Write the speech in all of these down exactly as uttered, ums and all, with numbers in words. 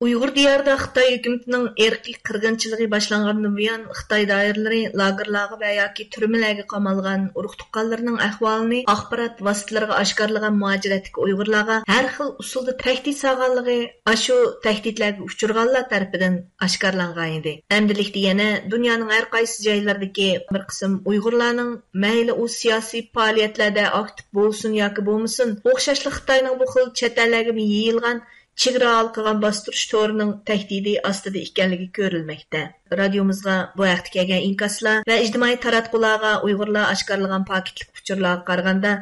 ئۇيغۇر دىيارىدا خىتاي ھۆكۈمىتىنىڭ ئىرقىي قىرغىنچىلىقى باشلانغاندىن بۇيان، خىتاي دائىرىلىرى لاگېرلارغا ۋە ياكى تۈرمىلەرگە قامالغان ئۇرۇق-تۇغقانلىرىنىڭ ئەھۋالىنى ئاخبارات ۋاسىتىلىرىغا ئاشكارىلىغان مۇھاجىرەتتىكى ئۇيغۇرلارغا ھەر خىل ئۇسۇلدا تەھدىت سالغانلىقى ئاشۇ تەھدىتلەرگە ئۇچرىغانلار تەرىپىدىن ئاشكارىلانغان ئىدى. ئەمدىلىكتە يەنە دۇنيانىڭ ھەر قايسى جايلىرىدىكى بىر قىسىم ئۇيغۇرلارنىڭ، مەيلى ئۇ سىياسىي پائالىيەتلەردە ئاكتىپ بولسۇن ياكى بولمىسۇن، ئوخشاشلا خىتاينىڭ بۇ خىل چەت ئەللەرگىمۇ يېيىلغان چېگرا ھالقىغان باستۇرۇش تورىنىڭ تەھدىتى ئاستىدا ئىكەنلىكى كۆرۈلمەكتە. رادىيومىزغا بۇ ھەقتە كەلگەن ئىنكاسلار ۋە ئىجتىمائىي تاراتقۇلارغا ئۇيغۇرلار ئاشكارىلىغان پاكىتلىق ئۇچۇرلارغا قارىغاندا،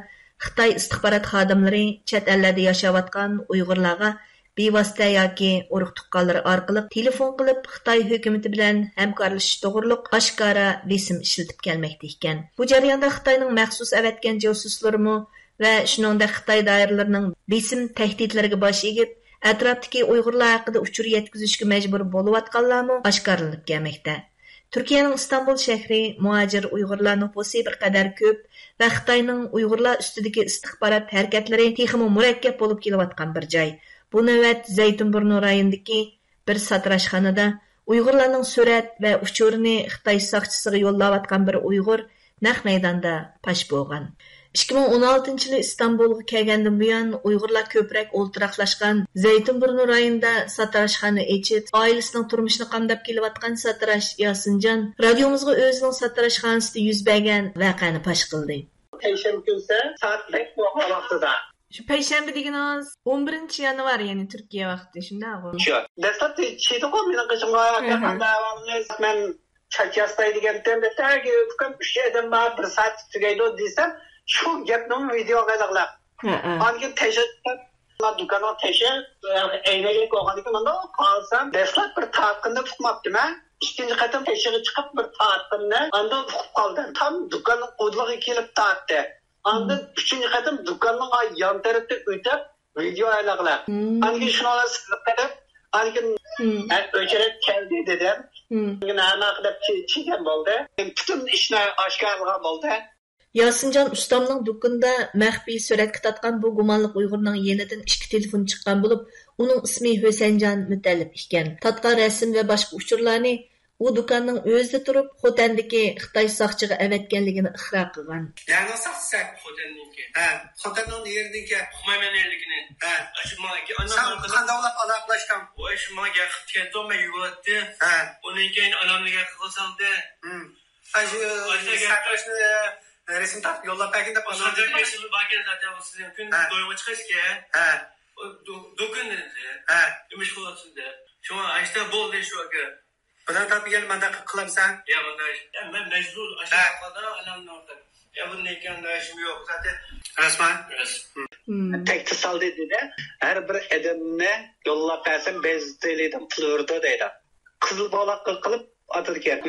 خىتاي ئىستىخبارات خادىملىرى چەت ئەللەردە ياشاۋاتقان ئۇيغۇرلارغا بىۋاسىتە ياكى ئۇرۇق-تۇغقانلىرى ئارقىلىق تېلېفون قىلىپ، خىتاي ھۆكۈمىتى بىلەن ھەمكارلىشىش توغرۇلۇق ئاشكارا بېسىم ئىشلىتىپ كەلمەكتە ئىكەن. بۇ جەرياندا خىتاينىڭ مەخسۇس ئەۋەتكەن جاسۇسلىرىمۇ ۋە شۇنىڭدەك خىتاي دائىرىلىرىنىڭ بېسىم تەھدىتلىرىگە باش ئېگىپ، ئەتراپتىكى ئۇيغۇرلار ھەققىدە ئۇچۇر يەتكۈزۈشكە مەجبۇر بولۇۋاتقانلارمۇ ئاشكارىلىنىپ كەلمەكتە. تۈركىيەنىڭ ئىستانبۇل شەھىرى مۇھاجىر ئۇيغۇرلار نوپۇسى بىر قەدەر كۆپ ۋە خىتاينىڭ ئۇيغۇرلار ئۈستىدىكى ئىستىخبارات ھەرىكەتلىرى تېخىمۇ مۇرەككەپ بولۇپ كېلىۋاتقان بىر جاي. بۇ نۆۋەت زەيتۇنبۇرنۇ رايونىدىكى بىر ساتىراشخانىدا ئۇيغۇرلارنىڭ سۈرەت ۋە ئۇچۇرىنى خىتاي ساقچىسىغا يوللاۋاتقان بىر ئۇيغۇر نەق مەيداندا پاش بولغان. ئىككى مىڭ ئون ئالتىنچى يىلى ئىستانبۇلغا كەلگەندىن بۇيان، ئۇيغۇرلار كۆپرەك ئولتۇراقلاشقان زەيتۇنبۇرنۇ رايونىدا ساتىراشخانا ئېچىپ، ئائىلىسىنىڭ تۇرمۇشىنى قامداپ كېلىۋاتقان ساتىراش ياسىنجان رادىيومىزغا ئۆزىنىڭ ساتىراشخانىسىدا يۈز بەرگەن ۋەقەنى پاش قىلدى. پەيشەنبە كۈنسى سائەت بەش بولغان ۋاقتىدا. شۇ پەيشەنبە دېگىنىڭىز ئون بىرىنچى يانۋار، يەنى تۈركىيە ۋاقتى، شۇنداقغۇ؟ شۇ. دەسلەپتە چىدىغۇ مېنىڭ قېشىمغا، ھە، ھە. قانداق ئەھۋالىڭىز؟ مەن چاچ ياساي دېگەنتىم، بەتەگە ئۇكام ئۈچ ئادەم بار، بىر سائەتتە تۈگەيدۇ دېسەم، شۇ گەپنىمۇ ۋىدېئوغا ئېلىڭلار. ھە، ھە. ئاندىن كېيىن تەشەببۇس دۇكاننىڭ تېشى ئەينەكلىك بولغاندىكىن مۇنداق قارىسام، دەسلەپ بىر تارتقىنىنى ئۇقماپتىمەن. ئىككىنچى قېتىم تېشىغا چىقىپ بىر تارتقىنىنى ئاندىن ئۇقۇپ قالدىم. تام دۇكاننىڭ ئۇدۇلىغا كېلىپ تارتتى. ئاندىن ئۈچىنچى قېتىم دۇكاننىڭ ئا يان تەرىپىدىن ئۆتۈپ، ۋىدېئو ئايلاقلار. مم. ئاندىن كېيىن شۇنىڭلار سىزىپ قېلىپ، ئاندىن كېيىن، مم. ھە، ئۆچرەت كەلدى دېدىم. مم. كېيىن ھەممە قىلىپ چى-، چىگەن بولدى. پۈتۈن ئىشنى ئاشكارىلىغان بولدى. ياسىنجان ئۇستامنىڭ دۇكىنىدا مەخپىي سۈرەتكە تارتقان بۇ گۇمانلىق ئۇيغۇرنىڭ يېنىدىن ئىككى تېلېفون چىققان بولۇپ، ئۇنىڭ ئىسمى ھۈسەنجان مۇتەللىپ ئىكەن. تارتقان رەسىم ۋە باشقا ئۇچۇرلارنى ئۇ دۇكاننىڭ ئۆزىدە تۇرۇپ، خوتەندىكى خىتاي ساقچىغا ئەۋەتكەنلىكىنى ئىقرار قىلغان. نەنىڭ ساقچىسى؟ خوتەننىڭكى. ھە، خوتەننىڭ نېرىدىكى؟ ئۇقمايمەن نېرىدىكىنى. ھە. ئاشۇ ماڭا ئانا سەن قانداق بولۇپ ئالاقىلاشتىڭ؟ ئۇ ئاشۇ ماڭا گەپ قىلىپ كەلدى، مەن يۇيۇۋەتتىم. ھە. ئۇنىڭ كېيىن ئانامنى گەپ قىلغا سالدى. ھىم. ئاشۇ ئاشۇ گەپ ساتىراشنى، ئە، رەسىم تارتىپ يوللاپ بەرگىن دەپ ئاشۇ ئانامدىن. رەسىمى باركەن زاتەن، سىزنىڭ كۈن ھە. تويغا چىقىشكەن. ھە. ئۇ دۇ-، دۇكىنى ھە. نېمە ئىش قىلىۋاتىسىز دەپ. شۇڭا ئاشتا بولدى شۇ ئاكا. بۇنى تاپىگەن مانداق قىلامسەن؟ يا، مانداق ئىش. يا، مەن مەجبۇر ئاشۇ ھە. قىلغاندا ئانامنىڭ. يا، بۇندىن كېيىن ئانداق ئىشىم يوق زاتەن. راستما؟ راست. مم. تەكتە سالدى دېدى. ھەر بىر ئادەمنى يوللاپ بەرسەم، بەزى تېلېدىن پۇل ئۇرىدۇ دەيدۇ. قىزىل بالاققا قىلىپ ئاتىدىكەن.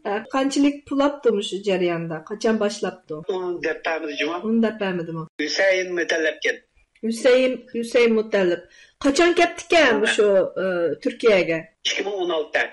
ھە، قانچىلىك پۇل ئاپتۇ مۇشۇ جەرياندا؟ قاچان باشلاپتۇ؟ ئۇنى دەپ بەرمىدى جۇمۇ. ئۇنى دەپ بەرمىدىمۇ؟ ھۈسەيىن مۇتەللىپكەن. ھۈسەيىن، ھۈسەيىن مۇتەللىپ. قاچان كەپتىكەن ھە. مۇشۇ، ئى، تۈركىيەگە؟ ئىككى مىڭ ئون ئالتىدە.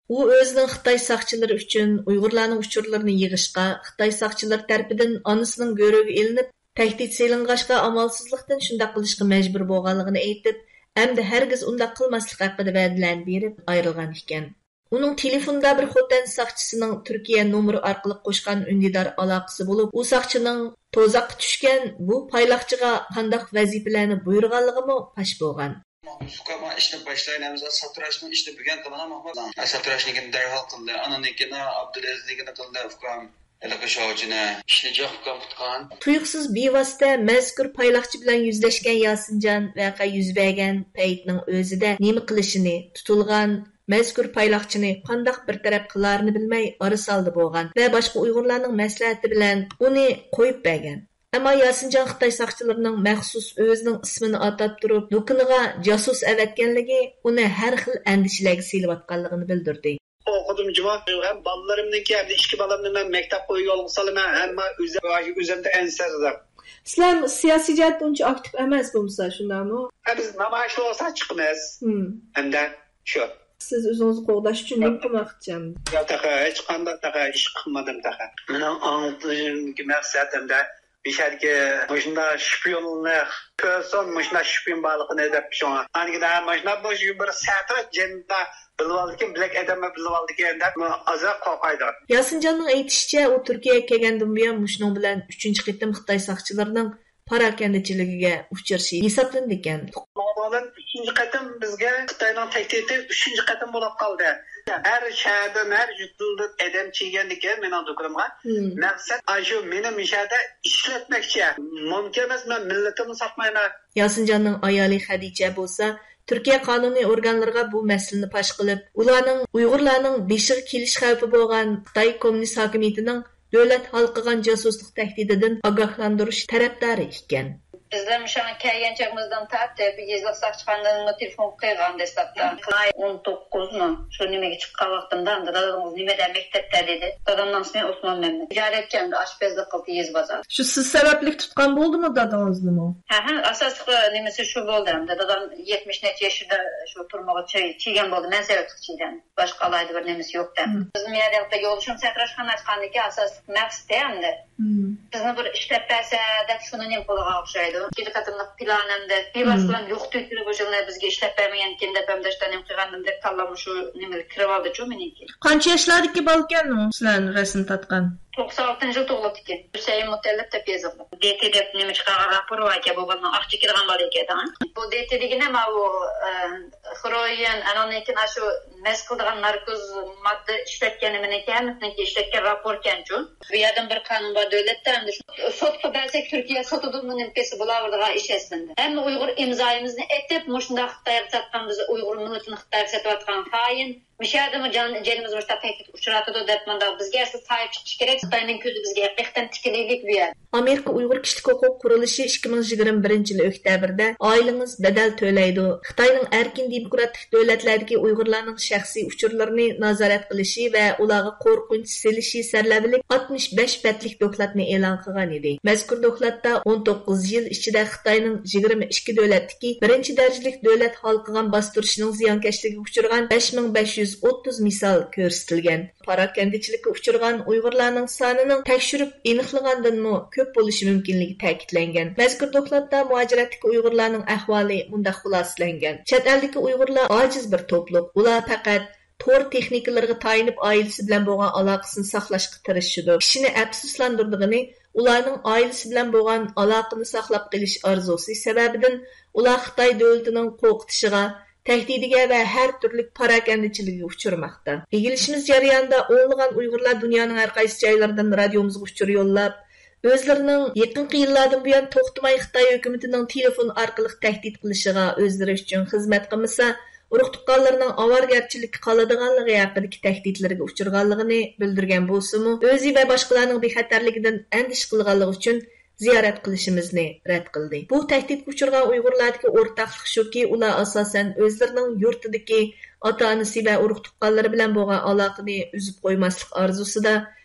ئۇ ئۆزىنىڭ خىتاي ساقچىلىرى ئۈچۈن ئۇيغۇرلارنىڭ ئۇچۇرلىرىنى يىغىشقا، خىتاي ساقچىلىرى تەرىپىدىن ئانىسىنىڭ گۆرۈگە ئېلىنىپ، تەھدىت سېلىنغاچقا، ئامالسىزلىقتىن شۇنداق قىلىشقا مەجبۇر بولغانلىقىنى ئېيتىپ، ئەمدى ھەرگىز ئۇنداق قىلماسلىق ھەققىدە ۋەدىلەرنى بېرىپ ئايرىلغان ئىكەن. ئۇنىڭ تېلېفوندا بىر خوتەن ساقچىسىنىڭ تۈركىيە نومۇرى ئارقىلىق قوشقان ئۈندىدار ئالاقىسى بولۇپ، ئۇ ساقچىنىڭ توزاققا چۈشكەن بۇ پايلاقچىغا قانداق ۋەزىپىلەرنى بۇيرۇغانلىقىمۇ پاش بولغان. ئۇكام، ئىشنى باشلايلى، ساتىراشنىڭ ئىشىنى بۈگۈن قىلىڭ، ماقۇل. ساتىراش نېكىنى دەرھال قىلدى. ئانىڭ نېكىنى، ئابدۇلئەزىز نېكىنى قىلدى، ئۇكام. ھېلىقى شوۋچىنى. ئىشنى جىق ئۇكام تۇتقان. تۇيۇقسىز بىۋاسىتە مەزكۇر پايلاقچى بىلەن يۈزلەشكەن ياسىنجان ۋەقە يۈز بەرگەن پەيتنىڭ ئۆزىدە نېمە قىلىشىنى، تۇتۇلغان مەزكۇر پايلاقچىنى قانداق بىر تەرەپ قىلارىنى بىلمەي ئارىسالدى بولغان ۋە باشقا ئۇيغۇرلارنىڭ مەسلىھەتى بىلەن ئۇنى قويۇپ بەرگەن. ئەمما ياسىنجان خىتاي ساقچىلىرىنىڭ مەخسۇس ئۆزىنىڭ ئىسمىنى ئاتاپ تۇرۇپ، دۇكىنىغا جاسۇس ئەۋەتكەنلىكى ئۇنى ھەر خىل ئەندىشىلەرگە سېلىۋاتقانلىقىنى بىلدۈردى. ئوقۇدۇم جۇمۇ. ھەم بالىلىرىمنىڭكى، ھەم ئىككى بالامنى مەن مەكتەپكە يولغا سالىمەن، ھەممە ئۆزۈم، ئۆزۈمدە ئەنسىرىدىم. سىلەر سىياسىي جەھەتتە ئۇنچە ئاكتىپ ئەمەس بولمىسا، شۇنداقمۇ؟ ھە، بىز نامايىش بولسا چىقىمىز. ھىم. ھەمدە شۇ. سىز ئۆزىڭىزنى قوغداش ئۈچۈن نېمە قىلماقچى ئەمدى؟ ياق، تېخى ھېچقانداق تېخى ئىش قىلمىدىم تېخى. مېنىڭ ئاڭلىتىشىمدىكى مەقسەت ھەمدە مىشەدىكى مۇشۇنداق شپىيوننى كۆرسۇن، مۇشۇنداق شپىيون بارلىقىنى دەپ شۇڭا. ئاندىن كېيىن، ھە، مۇشۇنداق بۇ بىر سەترەك جېندا بىلىۋالدىكەن، بىلەك ئادەممۇ بىلىۋالدىكەن دەپ ئازراق قورقايدۇ. ياسىنجاننىڭ ئېيتىشىچە، ئۇ تۈركىيەگە كەلگەندىن بۇيان مۇشۇنىڭ بىلەن ئۈچىنچى قېتىم خىتاي ساقچىلىرىنىڭ پاراكەندىچىلىكىگە ئۇچرىشى ھېسابلىنىدىكەن. ئۈچىنچى قېتىم بىزگە خىتاينىڭ تەھدىتى ئۈچىنچى قېتىم بولۇپ قالدى. ھەر شەھەردىن، ھەر يۇرتتىن ئادەم كەلگەندىكىن مېنىڭ دۇكىنىمغا. مم. مەقسەت ئاشۇ مېنى مۇشۇ يەردە ئىشلەتمەكچى. مۇمكىن ئەمەس، مەن مىللىتىمنى ساتمايمەن. ياسىنجاننىڭ ئايالى خەدىچە بولسا تۈركىيە قانۇنىي ئورگانلىرىغا بۇ مەسىلىنى پاش قىلىپ، ئۇلارنىڭ ئۇيغۇرلارنىڭ بېشىغا كېلىش خەۋپى بولغان خىتاي كوممۇنىست ھاكىمىيىتىنىڭ دۆلەت ھالقىغان جاسۇسلۇق تەھدىتىدىن ئاگاھلاندۇرۇش تەرەپدارى ئىكەن. بىزلەر مۇشۇڭا كەلگەن چېغىمىزدىن تارتىپ، يېزىلىق ساقچىخانىدىنمۇ تېلېفون قىلغان دەسلەپتە. ئون توققۇزمۇ؟ شۇ نېمىگە چىققان ۋاقتىمدا، ئەمدى دادىڭىز نېمىدە، مەكتەپتە دېدى. دادامنىڭ ئىسمى ئوسمان مەمەت. تىجارەتچى، ئەمدى ئاشپەزلىك قىلدى يېزا بازار. شۇ سىز سەۋەبلىك تۇتقان بولدىمۇ دادىڭىزنىمۇ؟ ھە، ھە، ئاساسلىق نېمىسى شۇ بولدى ئەمدى. دادام يەتمىش نەچچە يېشىدا شۇ تۈرمىگە چى-، چىگەن بولدى. مەن سەۋەبلىك چىگەن. باشقا ئالاھىدە بىر نېمىسى يوق دە. مم. بىزنىڭ يەردە يولدىشىم سەتراش خان ئاچقاندىكى ئاساسلىق مەقسىتى ئەمدى. مم. بىزنى بىر ئىشلەپ بەرسە دەپ شۇنى نېمە قىلىدىغان ئوخشايدۇ. ئىككى قېتىملىق پىلان ئەمدى. بىۋاسىتە مم. بىلەن يوق تۈركىيە بۇ يىلنى بىزگە ئىشلەپ بەرمىگەنكىن دەپ ئەمدى شۇنداق نېمە قىلغاندىم دەپ كاللامغا شۇ نېمىلىك كىرىۋالدىچۇ مېنىڭكى. قانچە ياشلاردىكى بالىكەن ئۇ سىلەرنى رەسىم تارتقان؟ توقسان ئالتىنچى يىل تۇغۇلۇپتىكەن. ھۈسەيىن مۇتەللىپ دەپ يېزىلغان. دې تې دەپ نېمە چىقارغان راپور باركەن، بۇ بالىنىڭ ئاق چېكىدىغان بالا ئىكەن. بۇ دې تې دېگىنى ماۋۇ، ئە، خېروئىن، ئانىڭدىن كېيىن ئاشۇ مەس قىلىدىغان ناركوز ماددا ئىشلەتكەن نېمىنىڭكى، ھەممىسىنىڭكى ئىشلەتكەن راپوركەنچۇ. بۇ يەردىن بىر قانۇن بار دۆلەتتە، ئەمدى شۇ سوتقا بەرسەك تۈركىيە سوتىدۇ، بۇ نېمە قىلسا بولاۋېرىدىغان ئىش ئەسلىندە. ھەممە ئۇيغۇر ئىمزايىمىزنى ئېتىپ، مۇشۇنداق خىتايغا ساتقان، بىز ئۇيغۇر مىللىتىنى خىتايغا سېتىۋاتقان خائىن. مۇشۇ يەردىمۇ جان، جېنىمىز مۇشۇنداق تەھدىتكە ئۇچراۋاتىدۇ دەپ مۇنداق بىزگە ئەسلى ساھىب چىقىش كېرەك. خىتاينىڭ كۆزى بىزگە ھەقىقەتەن تىكىلىلىك بۇ يەردە. ئامېرىكا ئۇيغۇر كىشىلىك ھوقۇق قۇرۇلۇشى ئىككى مىڭ يىگىرمە بىرىنچى يىلى ئۆكتەبىردە ئائىلىڭىز بەدەل تۆلەيدۇ، خىتاينىڭ ئەركىن دېموكراتىك دۆلەتلەردىكى ئۇيغۇرلارنىڭ شەخسىي ئۇچۇرلىرىنى نازارەت قىلىشى ۋە ئۇلارغا قورقۇنچ سېلىشى سەرلەۋھىلىك ئاتمىش بەش بەتلىك دوكلاتنى ئېلان قىلغان ئىدى. مەزكۇر دوكلاتتا ئون توققۇز يىل ئىچىدە خىتاينىڭ يىگىرمە ئىككى دۆلەتتىكى بىرىنچى دەرىجىلىك دۆلەت ھالقىغان باستۇرۇشىنىڭ زىيانكەشلىكىگە ئۇچرىغان بەش مىڭ بەش يۈز ئوتتۇز مىسال كۆرسىتىلگەن. پاراكەندىچىلىككە ئۇچرىغان ئۇيغۇرلارنىڭ سانىنىڭ تەكشۈرۈپ ئېنىقلىغاندىنمۇ كۆپ بولۇشى مۇمكىنلىكى تەكىتلەنگەن. مەزكۇر دوكلاتتا مۇھاجىرەتتىكى ئۇيغۇرلارنىڭ ئەھۋالى مۇنداق خۇلاسىلەنگەن: چەت ئەلدىكى ئۇيغۇرلار ئاجىز بىر توپلۇق، ئۇلار پەقەت تور تېخنىكىلىرىغا تايىنىپ ئائىلىسى بىلەن بولغان ئالاقىسىنى ساقلاشقا تىرىشىدۇ. كىشىنى ئەپسۇسلاندۇرىدىغىنى، ئۇلارنىڭ ئائىلىسى بىلەن بولغان ئالاقىنى ساقلاپ قېلىش ئارزۇسى سەۋەبىدىن ئۇلار خىتاي دۆلىتىنىڭ قورقۇتۇشىغا، تەھدىتىگە ۋە ھەر تۈرلۈك پاراكەندىچىلىكىگە ئۇچرىماقتا. ئىگىلىشىمىز جەريانىدا ئونلىغان ئۇيغۇرلار دۇنيانىڭ ھەر قايسى جايلىرىدىن رادىيومىزغا ئۇچۇر يوللاپ، ئۆزلىرىنىڭ يېقىنقى يىللاردىن بۇيان توختىماي خىتاي ھۆكۈمىتىنىڭ تېلېفون ئارقىلىق تەھدىت قىلىشىغا، ئۆزلىرى ئۈچۈن خىزمەت قىلمىسا، ئۇرۇق-تۇغقانلىرىنىڭ ئاۋارىگەرچىلىككە قالىدىغانلىقى ھەققىدىكى تەھدىتلىرىگە ئۇچرىغانلىقىنى بىلدۈرگەن بولسىمۇ، ئۆزى ۋە باشقىلارنىڭ بىخەتەرلىكىدىن ئەندىشە قىلغانلىقى ئۈچۈن زىيارەت قىلىشىمىزنى رەت قىلدى. بۇ تەھدىتكە ئۇچرىغان ئۇيغۇرلاردىكى ئورتاقلىق شۇكى، ئۇلار ئاساسەن ئۆزلىرىنىڭ يۇرتىدىكى ئاتا-ئانىسى ۋە ئۇرۇق-تۇغقانلىرى بىلەن بولغان ئالاقىنى ئۈزۈپ قويماسلىق ئارزۇسىدا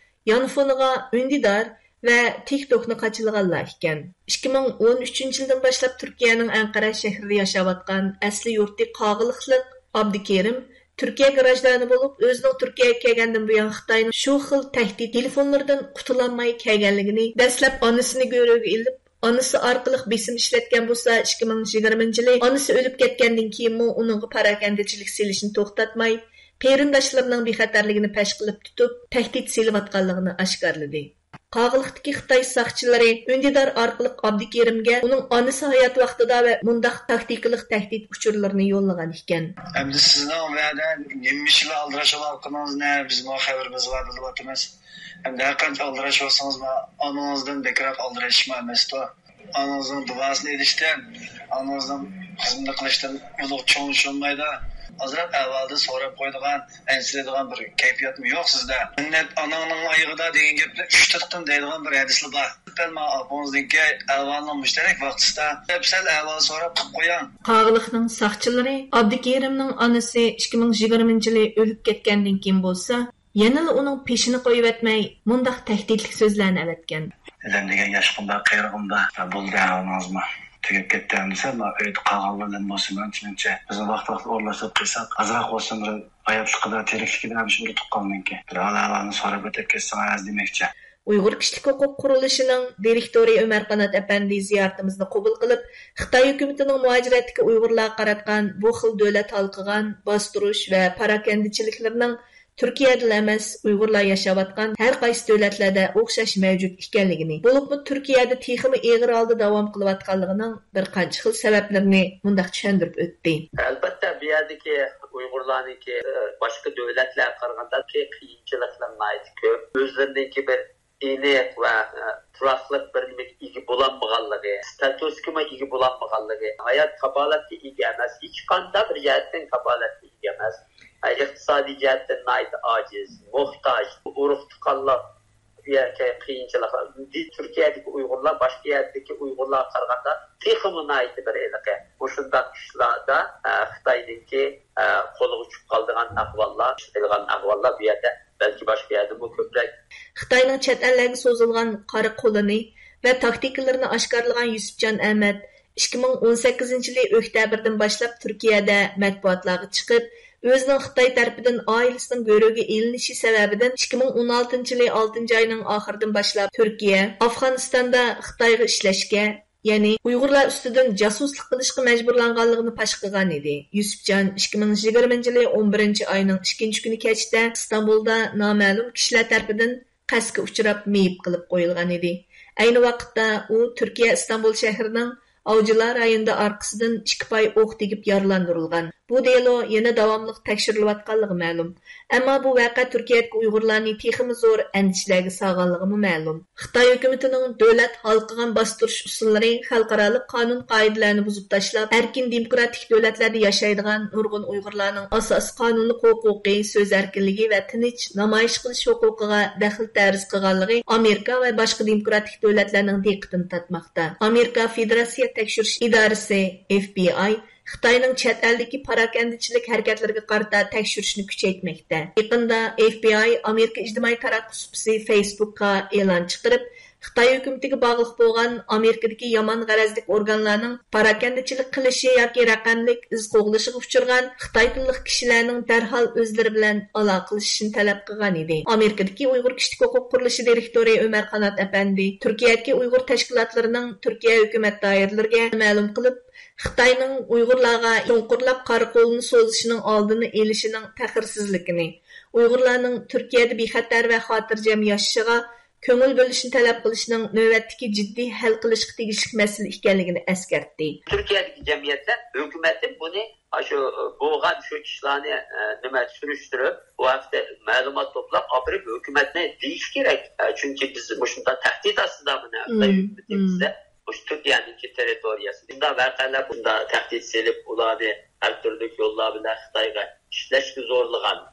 يانفونغا ئۈندىدار ۋە تىك توكنى قاچىلىغانلار ئىكەن. ئىككى مىڭ ئون ئۈچىنچى يىلدىن باشلاپ تۈركىيەنىڭ ئەنقەرە شەھىرىدە ياشاۋاتقان ئەسلى يۇرتى قاغىلىقلىق ئابدۇكېرىم تۈركىيە گراژدانى بولۇپ، ئۆزىنىڭ تۈركىيەگە كەلگەندىن بۇيان خىتاينىڭ شۇ خىل تەھدىت تېلېفونلىرىدىن قۇتۇلالماي كەلگەنلىكىنى، دەسلەپ ئانىسىنى گۆرۈگە ئېلىپ، ئانىسى ئارقىلىق بېسىم ئىشلەتكەن بولسا، ئىككى مىڭ يىگىرمىنچى يىلى ئانىسى ئۆلۈپ كەتكەندىن كېيىنمۇ ئۇنىڭغا پاراكەندىچىلىك سېلىشنى توختاتماي، قېرىنداشلىرىنىڭ بىخەتەرلىكىنى پەش قىلىپ تۇتۇپ، تەھدىت سېلىۋاتقانلىقىنى ئاشكارىلىدى. قاغىلىقتىكى خىتاي ساقچىلىرى ئۈندىدار ئارقىلىق ئابدۇكېرىمگە ئۇنىڭ ئانىسى ھايات ۋاقتىدا ۋە مۇنداق تاكتىكىلىق تەھدىت ئۇچۇرلىرىنى يوللىغان ئىكەن. ئەمدى سىزنىڭ ۋەدە نېمە ئىش بىلەن ئالدىراشىۋاتقىنىڭىزنى بىزمۇ خەۋىرىمىز بار، بىلىۋاتىمىز. ئەمدى ھەرقانچە ئالدىراش بولسىڭىزمۇ، ئانىڭىزدىن بەكرەك ئالدىرىشمۇ ئەمەستۇ. ئانىڭىزنىڭ دۇئاسىنى ئېلىشتىن، ئانىڭىزنىڭ خىزمىتىنى قىلىشتىن ئۇلۇغ چوڭ چۈشۈنمەيدۇ. ئازراق ئەھۋالدىن سوراپ قويىدىغان، ئەنسىرەيدىغان بىر كەيپىياتمۇ يوق سىزدە. مىننەت ئاناڭنىڭ ئايىغىدا دېگەن گەپنى ئۈچ تۇتقىن دەيدىغان بىر ھەدىسلا بار. دەل مانا ئاپىڭىزنىڭكى ئەھۋالىنىڭ مۇشتەرەك ۋاقتىسىدا دەپ سەل ئەھۋال سوراپ قىلىپ قويۇڭ. قاغىلىقنىڭ ساقچىلىرى ئابدۇكېرىمنىڭ ئانىسى ئىككى مىڭ يىگىرمىنچى يىلى ئۆلۈپ كەتكەندىن كېيىن بولسا، يەنىلا ئۇنىڭ پېشىنى قويۇۋەتمەي، مۇنداق تەھدىتلىك سۆزلەرنى ئەۋەتكەن. ئادەم دېگەن ياشقۇمدا، قېرىغۇمدا، بولدى، ئانىڭىزمۇ تۈگەپ كەتتى ئەمدىسە، مانا ئۆيدە قالغانلاردىن بولسا، مېنىڭچە، بىزمۇ ۋاقتى-ۋاقتىدا ئورۇنلاشتۇرۇپ قىلساق، ئازراق بولسىمۇ بىر ھاياتلىقىدا، تىرىكلىكىدە ھەمىشە ئۇرۇق تۇغقاننىڭكى بىر ھال-ئەھۋالنى سوراپ ئۆتۈپ كەتسىڭىز دېمەكچى. ئۇيغۇر كىشىلىك ھوقۇق قۇرۇلۇشىنىڭ دىرېكتورى ئۆمەر قانات ئەپەندى زىيارىتىمىزنى قوبۇل قىلىپ، خىتاي ھۆكۈمىتىنىڭ مۇھاجىرەتتىكى ئۇيغۇرلارغا قاراتقان بۇ خىل دۆلەت ھالقىغان، باستۇرۇش ۋە پاراكەندىچىلىكلىرىنىڭ تۈركىيەدىلا ئەمەس، ئۇيغۇرلار ياشاۋاتقان ھەر قايسى دۆلەتلەردە ئوخشاش مەۋجۇت ئىكەنلىكىنى، بولۇپمۇ تۈركىيەدە تېخىمۇ ئېغىر ھالدا داۋام قىلىۋاتقانلىقىنىڭ بىر قانچە خىل سەۋەبلىرىنى مۇنداق چۈشەندۈرۈپ ئۆتتى. ئەلبەتتە، بۇ يەردىكى ئۇيغۇرلارنىڭكى، ئە، باشقا دۆلەتلەرگە قارىغاندا قىيىنچىلىقلار ناھايىتى كۆپ. ئۆزلىرىنىڭكى بىر ئېنىق ۋە، ئە، تۇراقلىق بىر نېمىگە ئىگە بولالمىغانلىقى، ستاتۇسكىمۇ ئىگە بولالمىغانلىقى، ھايات كاپالەتكە ئىگە ئەمەس، ھېچقانداق بىر جەھەتتىن كاپالەتكە ئىگە ئەمەس، ئە، ئىقتىسادىي جەھەتتىن ناھايىتى ئاجىز، موھتاج، ئۇرۇق-تۇغقانلار، بۇ يەردىكى قىيىنچىلىقلار، تۈركىيەدىكى ئۇيغۇرلار باشقا يەردىكى ئۇيغۇرلارغا قارىغاندا تېخىمۇ ناھايىتى بىر ھېلىقى مۇشۇنداق ئىشلاردا، ئە، خىتاينىڭكى، ئە، قولىغا چۈشۈپ قالىدىغان ئەھۋاللار، ئىشلىتىدىغان ئەھۋاللار بۇ يەردە بەلكى باشقا يەردىمۇ كۆپرەك. خىتاينىڭ چەت ئەللەرگە سوزۇلغان قارا قولىنى ۋە تاكتىكىلىرىنى ئاشكارىلىغان يۈسۈپجان ئەمەت ئىككى مىڭ ئون سەككىزىنچى يىلى ئۆكتەبىردىن باشلاپ تۈركىيەدە مەتبۇئاتلارغا چىقىپ، ئۆزىنىڭ خىتاي تەرىپىدىن ئائىلىسىنىڭ گۆرۈگە ئېلىنىشى سەۋەبىدىن ئىككى مىڭ ئون ئالتىنچى يىلى ئالتىنچى ئاينىڭ ئاخىرىدىن باشلاپ تۈركىيە، ئافغانىستاندا خىتايغا ئىشلەشكە، يەنى ئۇيغۇرلار ئۈستىدىن جاسۇسلۇق قىلىشقا مەجبۇرلانغانلىقىنى پاش قىلغان ئىدى. يۈسۈپجان ئىككى مىڭ يىگىرمىنچى يىلى ئون بىرىنچى ئاينىڭ ئىككىنچى كۈنى كەچتە ئىستانبۇلدا نامەلۇم كىشىلەر تەرىپىدىن قەستكە ئۇچراپ، مېيىپ قىلىپ قويۇلغان ئىدى. ئەينى ۋاقىتتا ئۇ تۈركىيە ئىستانبۇل شەھىرىنىڭ ئاۋجىلار رايونىدا ئارقىسىدىن ئىككى پاي ئوق تېگىپ يارىلاندۇرۇلغان. بۇ دېلو يەنە داۋاملىق تەكشۈرۈلۈۋاتقانلىقى مەلۇم. ئەمما بۇ ۋەقە تۈركىيەدىكى ئۇيغۇرلارنى تېخىمۇ زور ئەندىشىلەرگە سالغانلىقىمۇ مەلۇم. خىتاي ھۆكۈمىتىنىڭ دۆلەت ھالقىغان باستۇرۇش ئۇسۇللىرى خەلقئارالىق قانۇن قائىدىلەرنى بۇزۇپ تاشلاپ، ئەركىن دېموكراتىك دۆلەتلەردە ياشايدىغان نۇرغۇن ئۇيغۇرلارنىڭ ئاساسىي قانۇنلۇق ھوقۇقى، سۆز ئەركىنلىكى ۋە تىنچ نامايىش قىلىش ھوقۇقىغا دەخلى تەرۇز قىلغانلىقى ئامېرىكا ۋە باشقا دېموكراتىك دۆلەتلەرنىڭ دىققىتىنى تارتماقتا. ئامېرىكا فېدېراتسىيە تەكشۈرۈش ئىدارىسى، ئېف بى ئاي، خىتاينىڭ چەت ئەلدىكى پاراكەندىچىلىك ھەرىكەتلىرىگە قارىتا تەكشۈرۈشنى كۈچەيتمەكتە. يېقىندا ئېف بى ئاي ئامېرىكا ئىجتىمائىي تاراتقۇ سۇپىسى فېيسبۇكقا ئېلان چىقىرىپ، خىتاي ھۆكۈمىتىگە باغلىق بولغان ئامېرىكىدىكى يامان غەرەزلىك ئورگانلارنىڭ پاراكەندىچىلىك قىلىشى ياكى رەقەملىك ئىز قوغلىشىغا ئۇچرىغان خىتاي تىللىق كىشىلەرنىڭ دەرھال ئۆزلىرى بىلەن ئالاقىلىشىشىنى تەلەپ قىلغان ئىدى. ئامېرىكىدىكى ئۇيغۇر كىشىلىك ھوقۇق قۇرۇلۇشى دىرېكتورى ئۆمەر قانات ئەپەندى تۈركىيەدىكى ئۇيغۇر تەشكىلاتلىرىنىڭ تۈركىيە ھۆكۈمەت دائىرىلىرىگە مەلۇم قىلىپ، خىتاينىڭ ئۇيغۇرلارغا چوڭقۇرلاپ قارا قولىنى سوزۇشىنىڭ ئالدىنى ئېلىشىنىڭ تەخىرسىزلىكىنى، ئۇيغۇرلارنىڭ تۈركىيەدە بىخەتەر ۋە خاتىرجەم ياشىشىغا كۆڭۈل بۆلۈشنى تەلەپ قىلىشنىڭ نۆۋەتتىكى جىددىي ھەل قىلىشقا تېگىشلىك مەسىلە ئىكەنلىكىنى ئەسكەرتتى. تۈركىيەدىكى جەمئىيەتلەر ھۆكۈمەتتىن بۇنى، شۇ بولغان شۇ ئىشلارنى، ئە، نېمە، سۈرۈشتۈرۈپ، بۇ ھەقتە مەلۇمات توپلاپ ئاپىرىپ ھۆكۈمەتنى دېيىش كېرەك. ئە، چۈنكى بىز مۇشۇنداق تەھدىت ئاستىدا، مانا، خىتاي ھۆكۈمىتى بىزدە مۇشۇ تۈركىيەنىڭكى تېررىتورىيەسى. بۇنداق ۋەقەلەر، بۇنداق تەھدىت سېلىپ، ئۇلارنى ھەر تۈرلۈك يوللار بىلەن خىتايغا ئىشلەشكە زورلىغان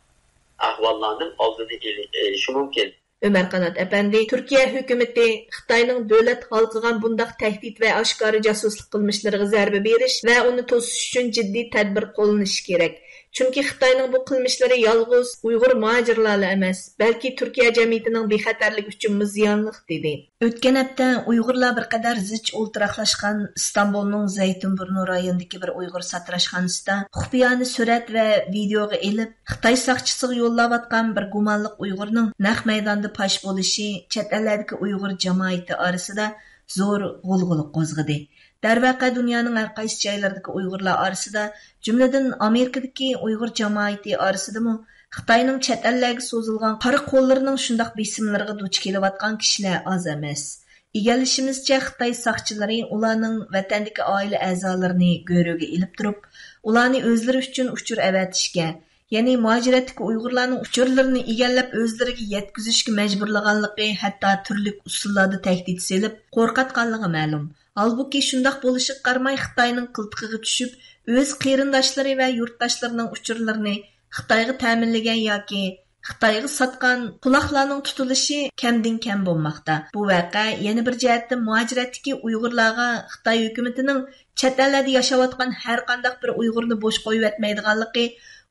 ئەھۋاللارنىڭ ئالدىنى ئېلى-، ئېلىشى مۇمكىن. ئۆمەر قانات ئەپەندى، تۈركىيە ھۆكۈمىتى خىتاينىڭ دۆلەت ھالقىغان بۇنداق تەھدىت ۋە ئاشكارا جاسۇسلۇق قىلمىشلىرىغا زەربە بېرىش ۋە ئۇنى توسۇش ئۈچۈن جىددىي تەدبىر قوللىنىشى كېرەك. چۈنكى خىتاينىڭ بۇ قىلمىشلىرى يالغۇز ئۇيغۇر مۇھاجىرلارلا ئەمەس، بەلكى تۈركىيە جەمئىيىتىنىڭ بىخەتەرلىكى ئۈچۈنمۇ زىيانلىق، دېدى. ئۆتكەن ھەپتە ئۇيغۇرلار بىر قەدەر زىچ ئولتۇراقلاشقان ئىستانبۇلنىڭ زەيتۇنبۇرنۇ رايونىدىكى بىر ئۇيغۇر ساتىراشخانىسىدا خۇپىيانە سۈرەت ۋە ۋىدېئوغا ئېلىپ، خىتاي ساقچىسىغا يوللاۋاتقان بىر گۇمانلىق ئۇيغۇرنىڭ نەق مەيداندا پاش بولۇشى چەت ئەللەردىكى ئۇيغۇر جامائىتى ئارىسىدا زور غۇلغۇلا قوزغىدى. دەرۋەقە، دۇنيانىڭ ھەر قايسى جايلىرىدىكى ئۇيغۇرلار ئارىسىدا، جۈملىدىن ئامېرىكىدىكى ئۇيغۇر جامائىتى ئارىسىدىمۇ خىتاينىڭ چەت ئەللەرگە سوزۇلغان قارا قوللىرىنىڭ شۇنداق بېسىملىرىغا دۇچ كېلىۋاتقان كىشىلەر ئاز ئەمەس. ئىگىلىشىمىزچە، خىتاي ساقچىلىرى ئۇلارنىڭ ۋەتەندىكى ئائىلە ئەزالىرىنى گۆرۈگە ئېلىپ تۇرۇپ، ئۇلارنى ئۆزلىرى ئۈچۈن ئۇچۇر ئەۋەتىشكە، يەنى مۇھاجىرەتتىكى ئۇيغۇرلارنىڭ ئۇچۇرلىرىنى ئىگىلەپ، ئۆزلىرىگە يەتكۈزۈشكە مەجبۇرلىغانلىقى، ھەتتا تۈرلۈك ئۇسۇللاردا تەھدىت سېلىپ، قورقۇتقانلىقى مەلۇم. ھالبۇكى، شۇنداق بولۇشىغا قارىماي، خىتاينىڭ قىلتىقىغا چۈشۈپ، ئۆز قېرىنداشلىرى ۋە يۇرتداشلىرىنىڭ ئۇچۇرلىرىنى خىتايغا تەمىنلىگەن ياكى خىتايغا ساتقان قۇلاقلارنىڭ تۇتۇلۇشى كەمدىن كەم بولماقتا. بۇ ۋەقە يەنە بىر جەھەتتىن مۇھاجىرەتتىكى ئۇيغۇرلارغا خىتاي ھۆكۈمىتىنىڭ چەت ئەللەردە ياشاۋاتقان ھەر قانداق بىر ئۇيغۇرنى بوش قويۇۋەتمەيدىغانلىقى،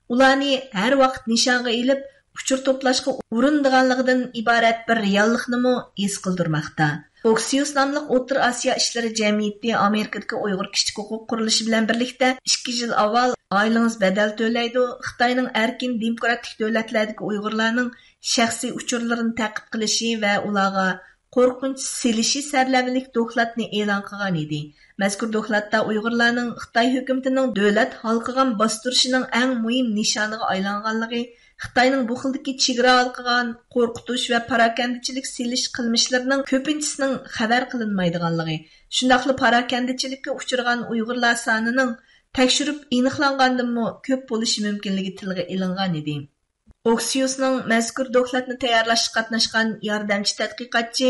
ئۇلارنى ھەر ۋاقىت نىشانغا ئېلىپ، ئۇچۇر توپلاشقا ئۇرۇنىدىغانلىقىدىن ئىبارەت بىر رېئاللىقنىمۇ ھېس قىلدۇرماقتا. ئوكسىيوس ناملىق ئوتتۇرا ئاسىيا ئىشلىرى جەمئىيىتى ئامېرىكىدىكى ئۇيغۇر كىشىلىك ھوقۇق قۇرۇلۇشى بىلەن بىرلىكتە ئىككى يىل ئاۋۋال ئائىلىڭىز بەدەل تۆلەيدۇ، خىتاينىڭ ئەركىن دېموكراتىك دۆلەتلەردىكى ئۇيغۇرلارنىڭ شەخسىي ئۇچۇرلىرىنى تەقىب قىلىشى ۋە ئۇلارغا قورقۇنچ سېلىشى سەرلەۋھىلىك دوكلاتنى ئېلان قىلغان ئىدى. مەزكۇر دوكلاتتا ئۇيغۇرلارنىڭ خىتاي ھۆكۈمىتىنىڭ دۆلەت ھالقىغان باستۇرۇشىنىڭ ئەڭ مۇھىم نىشانىغا ئايلانغانلىقى، خىتاينىڭ بۇ خىلدىكى چېگرا ھالقىغان، قورقۇتۇش ۋە پاراكەندىچىلىك سېلىش قىلمىشلىرىنىڭ كۆپىنچىسىنىڭ خەۋەر قىلىنمايدىغانلىقى، شۇنداقلا پاراكەندىچىلىككە ئۇچرىغان ئۇيغۇرلار سانىنىڭ تەكشۈرۈپ ئېنىقلانغاندىنمۇ كۆپ بولۇشى مۇمكىنلىكى تىلغا ئېلىنغان ئىدى. ئوكسىيوسنىڭ مەزكۇر دوكلاتنى تەييارلاشقا قاتناشقان ياردەمچى تەتقىقاتچى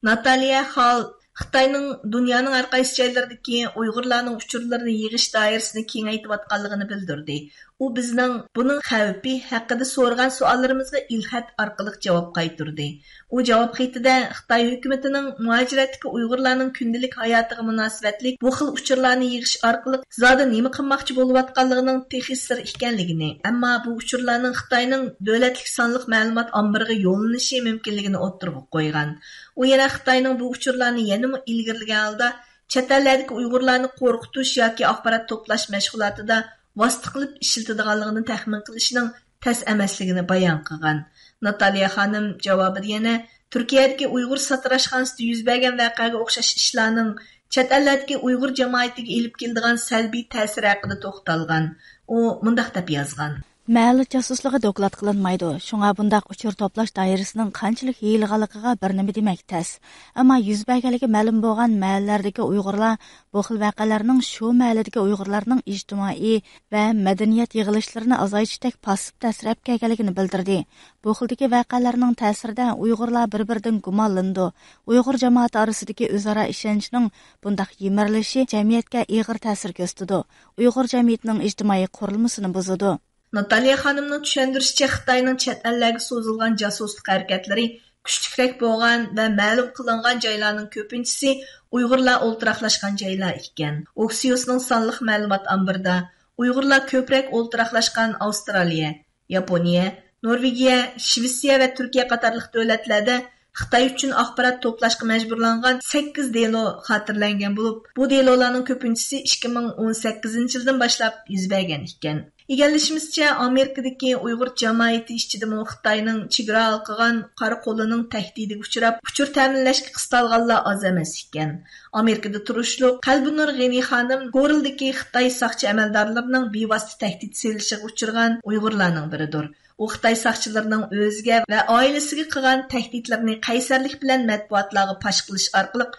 ناتاليا خال خىتاينىڭ دۇنيانىڭ ھەر قايسى جايلىرىدىكى ئۇيغۇرلارنىڭ ئۇچۇرلىرىنى يىغىش دائىرىسىنى كېڭەيتىۋاتقانلىقىنى بىلدۈردى. ئۇ بىزنىڭ بۇنىڭ خەۋپى ھەققىدە سورىغان سوئاللىرىمىزغا ئېلخەت ئارقىلىق جاۋاب قايتۇردى. ئۇ جاۋاب خېتىدە خىتاي ھۆكۈمىتىنىڭ مۇھاجىرەتتىكى ئۇيغۇرلارنىڭ كۈندىلىك ھاياتىغا مۇناسىۋەتلىك بۇ خىل ئۇچۇرلارنى يىغىش ئارقىلىق زادى نېمە قىلماقچى بولۇۋاتقانلىقىنىڭ تېخى سىر ئىكەنلىكىنى، ئەمما بۇ ئۇچۇرلارنىڭ خىتاينىڭ دۆلەتلىك سانلىق مەلۇمات ئامبىرىغا يوللىنىشى مۇمكىنلىكىنى ئوتتۇرىغا قويغان. ئۇ يەنە خىتاينىڭ بۇ ئۇچۇرلارنى يەنىمۇ ئىلگىرىلىگەن ھالدا چەت ئەللەردىكى ئۇيغۇرلارنى قورقۇتۇش ياكى ئاخبارات توپلاش مەشغۇلاتىدا ۋاسىتە قىلىپ ئىشلىتىدىغانلىقىنى تەخمىن قىلىشنىڭ تەس ئەمەسلىكىنى بايان قىلغان. ناتاليا خانىم جاۋابىدا يەنە تۈركىيەدىكى ئۇيغۇر ساتىراشخانىسىدا يۈز بەرگەن ۋەقەگە ئوخشاش ئىشلارنىڭ چەت ئەللەردىكى ئۇيغۇر جامائىتىگە ئېلىپ كېلىدىغان سەلبىي تەسىرى ھەققىدە توختالغان. ئۇ مۇنداق دەپ يازغان. مەھەللە جاسۇسلۇقى دوكلات قىلىنمايدۇ، شۇڭا بۇنداق ئۇچۇر توپلاش دائىرىسىنىڭ قانچىلىك يېيىلغانلىقىغا بىر نېمە دېمەك تەس. ئەمما يۈز بەرگەنلىكى مەلۇم بولغان مەھەللىلەردىكى ئۇيغۇرلار بۇ خىل ۋەقەلەرنىڭ شۇ مەھەللىدىكى ئۇيغۇرلارنىڭ ئىجتىمائىي ۋە مەدەنىيەت يىغىلىشلىرىنى ئازايتىشتەك پاسسىپ تەسىر ئەپ كەلگەنلىكىنى بىلدۈردى. بۇ خىلدىكى ۋەقەلەرنىڭ تەسىرىدە ئۇيغۇرلار بىر-بىرىدىن گۇمانلىنىدۇ. ئۇيغۇر جامائىتى ئارىسىدىكى ئۆزئارا ئىشەنچنىڭ بۇنداق يىمىرىلىشى جەمئىيەتكە ئېغىر تەسىر كۆرسىتىدۇ، ئۇيغۇر جەمئىيىتىنىڭ ئىجتىمائىي قۇرۇلمىسىنى بۇزىدۇ. ناتاليا خانىمنىڭ چۈشەندۈرۈشىچە، خىتاينىڭ چەت ئەللەرگە سوزۇلغان جاسۇسلۇق ھەرىكەتلىرى كۈچلۈكرەك بولغان ۋە مەلۇم قىلىنغان جايلارنىڭ كۆپىنچىسى ئۇيغۇرلار ئولتۇراقلاشقان جايلار ئىكەن. ئوكسىيوسنىڭ سانلىق مەلۇمات ئامبىرىدا ئۇيغۇرلار كۆپرەك ئولتۇراقلاشقان ئاۋسترالىيە، ياپونىيە، نورۋېگىيە، شىۋېتسىيە ۋە تۈركىيە قاتارلىق دۆلەتلەردە خىتاي ئۈچۈن ئاخبارات توپلاشقا مەجبۇرلانغان سەككىز دېلو خاتىرىلەنگەن بولۇپ، بۇ دېلولارنىڭ كۆپىنچىسى ئىككى مىڭ ئون سەككىزىنچى يىلدىن باشلاپ يۈز بەرگەن ئىكەن. ئىگىلىشىمىزچە، ئامېرىكىدىكى ئۇيغۇر جامائىتى ئىچىدىمۇ خىتاينىڭ چېگرا ھالقىغان قارا قولىنىڭ تەھدىتىگە ئۇچراپ، ئۇچۇر تەمىنلەشكە قىستالغانلار ئاز ئەمەس ئىكەن. ئامېرىكىدا تۇرۇشلۇق قەلبىنۇر غېنى خانىم كورلدىكى خىتاي ساقچى ئەمەلدارلىرىنىڭ بىۋاسىتە تەھدىت سېلىشىغا ئۇچرىغان ئۇيغۇرلارنىڭ بىرىدۇر. ئۇ خىتاي ساقچىلىرىنىڭ ئۆزىگە ۋە ئائىلىسىگە قىلغان تەھدىتلىرىنى قەيسەرلىك بىلەن مەتبۇئاتلارغا پاش قىلىش ئارقىلىق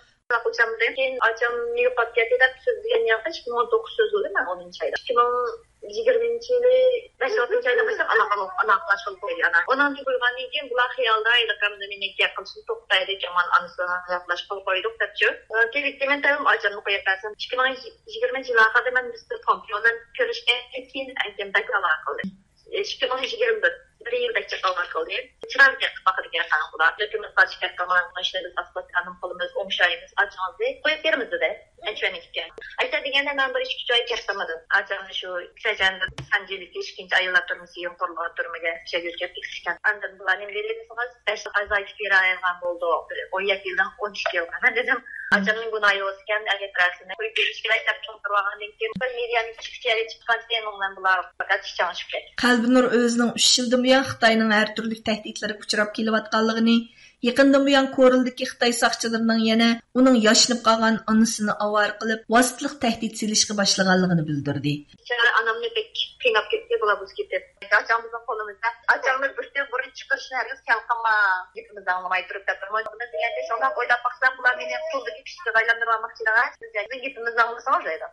ئۇچامدىن كېيىن ئاچام يوقاپ كەتتى دەپ سۆزلىگەن ياقى ئىككى مىڭ ئون توققۇز سۆزلىدى مەن ئونىنچى ئايدا. ئىككى مىڭ يىگىرمىنچى يىلى بەش ئالتىنچى ئايدىن باشلاپ ئالاقىلىشىپ قويدى ئانا. ئۇنىڭدىن بولغاندىن كېيىن بۇلار خىيالدا ھېلىقى ئەمدى مېنى گەپ قىلىشنى توختايدۇ، يامان ئانىسى بىلەن ياقلاشقىلى قويدۇق دەپچۇ. كېلىپ مەن تەبىئىم ئاچامنى قويۇپ بەرسەم، ئىككى مىڭ يىگىرمىنچى يىل ئاخىرىدا مەن مىستېر پومپېئو بىلەن كۆرۈشكەندىن كېيىن ئەنكەم بەك ئالاقە قىلدى. ئىككى مىڭ يىگىرمە بىر، بىر يىلدەك جاقالار قىلدى. چىرايلىق گەپ قىلىپ باقىدىكەن خانىم بۇلار. لېكىن بىز قارشى گەپ قىلمايمىز، ئىشنى بىز ئاسپاتكاننىڭ قولىمىز ئوڭشايمىز، ئاچىڭىزنى قويۇپ بېرىمىز دېدى. ئەنچۈەن ئىكەن. ئاچا دېگەندە مەن بىر ئىككى ئۈچ ئاي گەپ قىلمىدىم. ئاچامنى شۇ سەجەندە سانجىدىكى ئىككىنچى ئاياللار تۈرمىسىگە يۇقىرىلىغان تۈرمىگە ئىشلەپ يۈرگەن ئىككىسى ئىكەن. ئاندىن بۇلار نېمە دېدى دېسىڭىز، بەش ئاي ئازايتىپ بېرەلىگەن بولدۇق. ئون يەتتە يىلدىن ئون ئىككى يىلغا. مەن دېدىم، ئاچامنىڭ گۇناھى بولسىكەن، ئەگەر بىرەرسىنى قويۇپ بېرىش كېرەك دەپ چوڭ تۇرغاندىن كېيىن، بىر مېدىيانىڭ كىچىك چىرايى چىققان سېنىڭ بىلەن بۇلار پەقەت ئىچىڭ ئېچىپ كەتتى. قەلبىنۇر ئۆزىنىڭ ئۈچ يىلدىن بۇيان خىتاينىڭ ھەر تۈرلۈك تەھدىتلىرىگە ئۇچراپ كېلىۋاتقانلىقىنى، يېقىندىن بۇيان كورلدىكى خىتاي ساقچىلىرىنىڭ يەنە ئۇنىڭ ياشىنىپ قالغان ئانىسىنى ئاۋارە قىلىپ، ۋاسىتىلىق تەھدىت سېلىشقا باشلىغانلىقىنى بىلدۈردى. ئانامنى بەك قىيناپ كەتتى بۇلار بۇزۇپ كېتىپ. ئاچاڭ بىزنىڭ قولىمىزدا. ئاچاڭنى بىر كۈن بۇرۇن چىقىرىشنى ھەرگىز خىيال قىلما. گېپىمىزنى ئاڭلىماي تۇرۇپ دەپتۇ. مەن شۇنداق ئويلاپ باقسام، بۇلار مېنى پۇلدىكى پىشتىكىگە ئايلاندۇرۇۋالماقچى دەڭە. سىز گېپىمىزنى ئاڭلىسىڭىز دەيدۇ.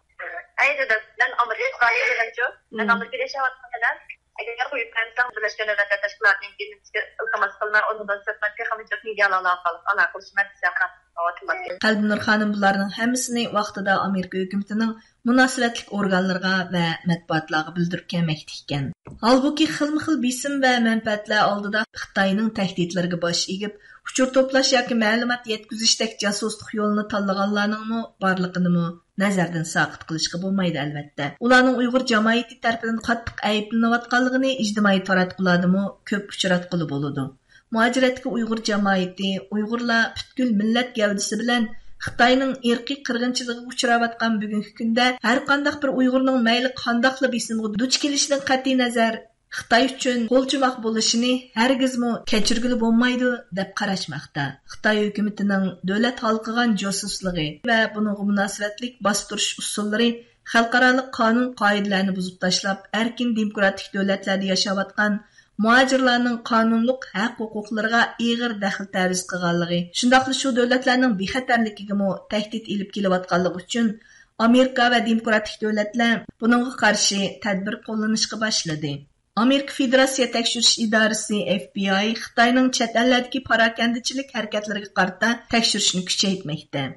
ئەي دېدىم، مەن ئامېرىكىغا ئايلىنىمەنچۇ؟ مەن ئامېرىكىدا ياشاۋاتىمەن. ئەگەر قويۇپ بەرمىسەڭ، بىرلەشكەن دۆلەتلەر تەشكىلاتىنىڭكى بىزگە ئىلتىماس قىلىمەن، ئۇنىڭدىن سىرت مەن تېخىمۇ جىق مېدىيالار ئالاقە، ئالاقە قىلىشىمەن دېسەم، قەلبىنۇر خانىم بۇلارنىڭ ھەممىسىنى ۋاقتىدا ئامېرىكا ھۆكۈمىتىنىڭ مۇناسىۋەتلىك ئورگانلىرىغا ۋە مەتبۇئاتلارغا بىلدۈرۈپ كەلمەكتە ئىكەن. ھالبۇكى، خىلمۇ خىل بېسىم ۋە مەنپەئەتلەر ئالدىدا خىتاينىڭ تەھدىتلىرىگە باش ئېگىپ، ئۇچۇر توپلاش ياكى مەلۇمات يەتكۈزۈشتەك جاسۇسلۇق يولىنى تاللىغانلارنىڭمۇ بارلىقىنىمۇ نەزەردىن ساقىت قىلىشقا بولمايدۇ، ئەلۋەتتە. ئۇلارنىڭ ئۇيغۇر جامائىتى تەرىپىدىن قاتتىق ئەيىبلىنىۋاتقانلىقىنى ئىجتىمائىي تاراتقۇلاردىمۇ كۆپ ئۇچراتقىلى بولىدۇ. مۇھاجىرەتتىكى ئۇيغۇر جامائىتى، ئۇيغۇرلار پۈتكۈل مىللەت گەۋدىسى بىلەن خىتاينىڭ ئىرقىي قىرغىنچىلىقىغا ئۇچراۋاتقان بۈگۈنكى كۈندە ھەر قانداق بىر ئۇيغۇرنىڭ مەيلى قانداقلا بېسىمغا دۇچ كېلىشىدىن قەتئىينەزەر، خىتاي ئۈچۈن قولچۇماق بولۇشىنى ھەرگىزمۇ كەچۈرگىلى بولمايدۇ، دەپ قاراشماقتا. خىتاي ھۆكۈمىتىنىڭ دۆلەت ھالقىغان جاسۇسلۇقى ۋە بۇنىڭغا مۇناسىۋەتلىك باستۇرۇش ئۇسۇللىرى خەلقئارالىق قانۇن قائىدىلەرنى بۇزۇپ تاشلاپ، ئەركىن دېموكراتىك دۆلەتلەردە ياشاۋاتقان مۇھاجىرلارنىڭ قانۇنلۇق ھەق ھوقۇقلىرىغا ئېغىر دەخلى تەۋۇز قىلغانلىقى، شۇنداقلا شۇ دۆلەتلەرنىڭ بىخەتەرلىكىگىمۇ تەھدىت ئېلىپ كېلىۋاتقانلىقى ئۈچۈن، ئامېرىكا ۋە دېموكراتىك دۆلەتلەر بۇنىڭغا قارشى تەدبىر قوللىنىشقا باشلىدى. ئامېرىكا فېدېراتسىيە تەكشۈرۈش ئىدارىسى، ئېف بى ئاي، خىتاينىڭ چەت ئەللەردىكى پاراكەندىچىلىك ھەرىكەتلىرىگە قارىتا تەكشۈرۈشنى كۈچەيتمەكتە.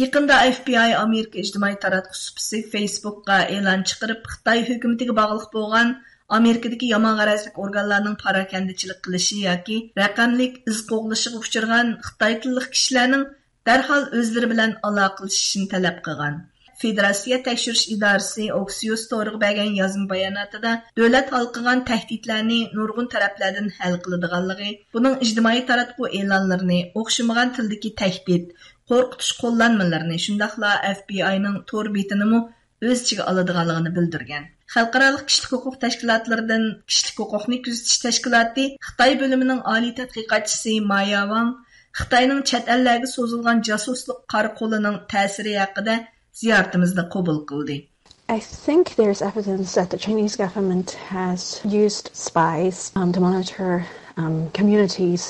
يېقىندا ئېف بى ئاي ئامېرىكا ئىجتىمائىي تاراتقۇ سۇپىسى فېيسبۇكقا ئېلان چىقىرىپ، خىتاي ھۆكۈمىتىگە باغلىق بولغان ئامېرىكىدىكى يامان غەرەزلىك ئورگانلارنىڭ پاراكەندىچىلىك قىلىشى ياكى رەقەملىك ئىز قوغلىشىغا ئۇچرىغان خىتاي تىللىق كىشىلەرنىڭ دەرھال ئۆزلىرى بىلەن ئالاقىلىشىشىنى تەلەپ قىلغان. فېدېراتسىيە تەكشۈرۈش ئىدارىسى ئوكسىيوس تورىغا بەرگەن يازما باياناتىدا، دۆلەت ھالقىغان تەھدىتلەرنى نۇرغۇن تەرەپلەردىن ھەل قىلىدىغانلىقى، بۇنىڭ ئىجتىمائىي تاراتقۇ ئېلانلىرىنى، ئوخشىمىغان تىلدىكى تەھدىت، قورقۇتۇش قوللانمىلىرىنى، شۇنداقلا ئېف بى ئاينىڭ تور بېتىنىمۇ ئۆز ئىچىگە ئالىدىغانلىقىنى بىلدۈرگەن. خەلقئارالىق كىشىلىك ھوقۇق تەشكىلاتلىرىدىن كىشىلىك ھوقۇقنى كۆزىتىش تەشكىلاتى خىتاي بۆلۈمىنىڭ ئالىي تەتقىقاتچىسى مايا ۋاڭ خىتاينىڭ چەت ئەللەرگە سوزۇلغان جاسۇسلۇق قارا قولىنىڭ تەسىرى ھەققىدە زىيارىتىمىزنى قوبۇل قىلدى. I think there's evidence that the Chinese government has used spies, um, to monitor, um, communities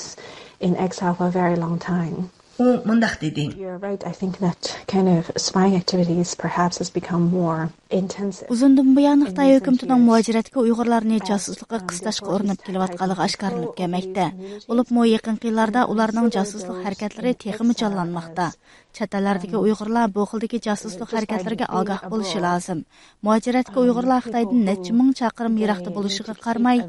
in exile for a very long time. ئۇ مۇنداق دېدى. You're right, I think that kind of spying activities perhaps has become more intensive. ئۇزۇندىن بۇيان خىتاي ھۆكۈمىتىنىڭ مۇھاجىرەتتىكى ئۇيغۇرلارنى جاسۇسلۇققا قىستاشقا ئۇرۇنۇپ كېلىۋاتقانلىقى ئاشكارىلىنىپ كەلمەكتە. بولۇپمۇ يېقىنقى يىللاردا ئۇلارنىڭ جاسۇسلۇق ھەرىكەتلىرى تېخىمۇ جانلانماقتا. چەت ئەللەردىكى ئۇيغۇرلار بۇ خىلدىكى جاسۇسلۇق ھەرىكەتلىرىگە ئاگاھ بولۇشى لازىم. مۇھاجىرەتتىكى ئۇيغۇرلار خىتايدىن نەچچە مىڭ چاقىرىم يىراقتا بولۇشىغا قارىماي،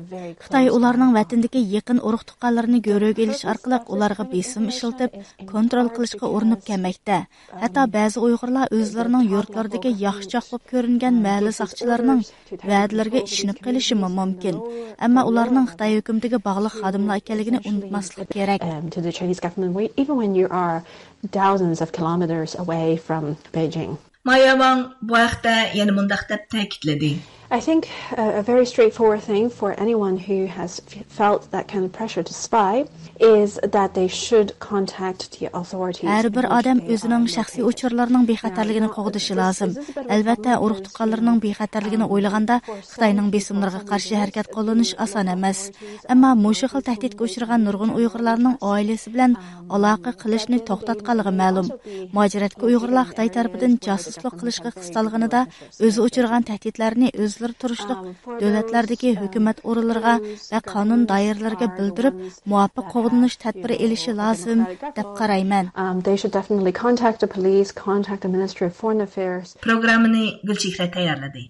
خىتاي ئۇلارنىڭ ۋەتىنىدىكى يېقىن ئۇرۇق-تۇغقانلىرىنى گۆرۈگە ئېلىش ئارقىلىق ئۇلارغا بېسىم ئىشلىتىپ، كونترول قىلىشقا ئۇرۇنۇپ كەلمەكتە. ھەتتا بەزى ئۇيغۇرلار ئۆزلىرىنىڭ يۇرتلىرىدىكى ياخشىچاق بولۇپ كۆرۈنگەن مەھەللە ساقچىلىرىنىڭ ۋەدىلىرىگە ئىشىنىپ قېلىشىمۇ مۇمكىن. ئەمما ئۇلارنىڭ خىتاي ھۆكۈمىتىگە باغلىق خادىملار ئىكەنلىكىنى ئۇنتۇماسلىق كېرەك. Um, to the Chinese government, we, even when you are thousands of kilometers away from Beijing. مايا ۋاڭ بۇ ھەقتە يەنە مۇنداق دەپ تەكىتلىدى. I think a, a very straightforward thing for anyone who has f- felt that kind of pressure to spy is that they should contact the authorities. ھەر بىر ئادەم ئۆزىنىڭ شەخسىي ئۇچۇرلىرىنىڭ بىخەتەرلىكىنى قوغدىشى لازىم. ئەلۋەتتە، ئۇرۇق-تۇغقانلىرىنىڭ بىخەتەرلىكىنى ئويلىغاندا، خىتاينىڭ بېسىملىرىغا قارشى ھەرىكەت قوللىنىش ئاسان ئەمەس. ئەمما مۇشۇ خىل تەھدىتكە ئۇچرىغان نۇرغۇن ئۇيغۇرلارنىڭ ئائىلىسى بىلەن ئالاقە قىلىشنى توختاتقانلىقى مەلۇم. مۇھاجىرەتتىكى ئۇيغۇرلار خىتاي تەرىپىدىن جاسۇسلۇق قىلىشقا قىستالغىنىدا، ئۆزى ئۇچرىغان تەھدىتلەرنى ئۆزلىرى تۇرۇشلۇق دۆلەتلەردىكى ھۆكۈمەت ئورۇنلىرىغا ۋە قانۇن دائىرىلىرىگە بىلدۈرۈپ، مۇۋاپىق قوغدىنىش تەدبىرى ئېلىشى لازىم، دەپ قارايمەن. Um, they should definitely contact the police, contact the Ministry of Foreign Affairs. پروگراممىنى گۈلچېھرە تەييارلىدى.